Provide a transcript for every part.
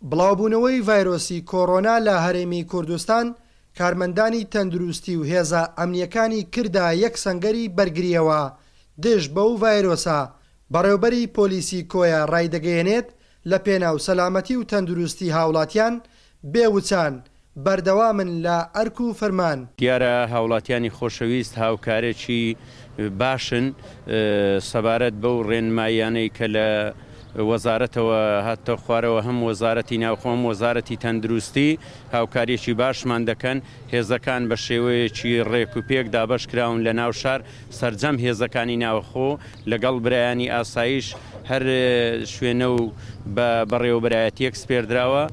بڵاوبوونەوەی ڤایرۆسی کۆڕۆنا لە هەرێمی کوردستان کارمەندانی تەندروستی و هێزە ئەمنییەکانی کردە یەک سەنگەری بەرگرییەوە دژ بەو ڤایرۆسە، بەڕێوبەری پۆلیسی کۆیە ڕایدەگەیەنێت، لە پێناو سەلامەتی و تەندروستی هاوڵاتیان بێ وچان بەردەوامن لە ئەرک و فرمان. دیارە هاوڵاتیانی خۆشەویست هاوکارێکی باشن سەبارەت بەو ڕێنماییانەی کە لە وەزارەتەوە هاتتە خوارەوە هەم وەزارەتی ناوخۆ هەم وەزارەتی تەندروستی هاوکاریەکی باشمان دەکەن هێزەکان بە شێوەیەکی ڕێک و پێک دابەش کراون لە ناو شار سەرجەم هێزەکانی ناوخۆ لەگەڵ برایانی ئاسایش هەر شوێنە و بە بەڕێوەبەرایەتییەک سپێردراوە،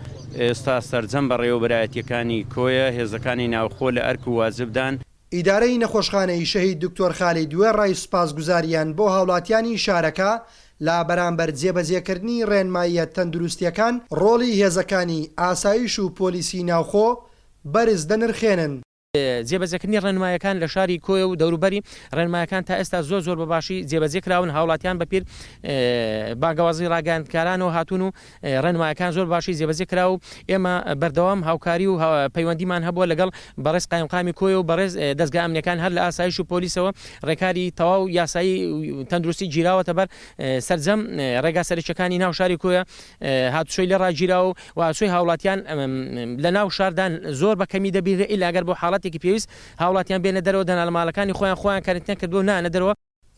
ئێستا سەرجەم بەڕێوەبەرایەتییەکانی کۆیە هێزەکانی ناوخۆ لە ئەرک و واجبدان. ئیدارەی نەخۆشخانەی شەهید دکتۆر خالید وێڕای سوپاسگوزاریان بۆ هاوڵاتیانی شارەکە لە بەرامبەر جێبەجێکردنی ڕێنماییە تەندروستییەکان، ڕۆڵی هێزەکانی ئاسایش و پۆلیسی ناوخۆ بەرز دەنرخێنن. جێبەجێکردنی ڕێنمایەکان لە شاری کۆیە و دەوروبەری، ڕێنمایەکان تا ئێستا زۆر زۆر بە باشی جێبەجێ کراون، هاوڵاتیان بە پیر بانگەوازی ڕاگەیاندکارانەوە هاتوون و ڕێنمایەکان زۆر باشی جێبەجێ کرا و ئێمە بەردەوام هاوکاری و پەیوەندیمان هەبووە لەگەڵ بەڕێز قایمقامی کۆیە و بەڕێز دەزگا ئەمنیەکان هەر لە ئاسایش و پۆلیسەوە ڕێکاری تەواو یاسایی تەندروستی گیراوەتە بەر سەرجەم ڕێگا سەرەکیەکانی ناو شاری کۆیە هاتوچۆی لێ ڕاگیراوە و هاتوچۆی هاوڵاتیان لە ناو شاردا زۆر بە کەمی دەبینرێ ئیلا گەر بۆ حاڵەتێکی پێویست هاوڵاتیان بێنە دەرەوە دەنا لە ماڵەکانی خۆیان خۆیان کەرەنتینە کردووە و نایەنە دەرەوە.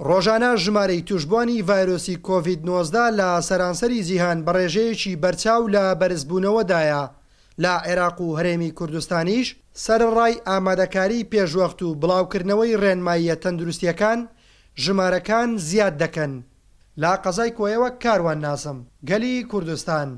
ڕۆژانە ژمارەی تووشبووانی ڤایرۆسی کۆڤید 19 لە سەرانسەری جیهان بە ڕێژەیەکی بەرچاو لە بەرزبوونەوەدایە، لە عێراق و هەرێمی کوردستانیش سەرەڕای ئامادەکاری پێشوەخت و بڵاوکردنەوەی ڕێنماییە تەندروستییەکان، ژمارەکان زیاد دەکەن. لە قەزای کۆیەوە کاروان نازم، گەلی کوردستان.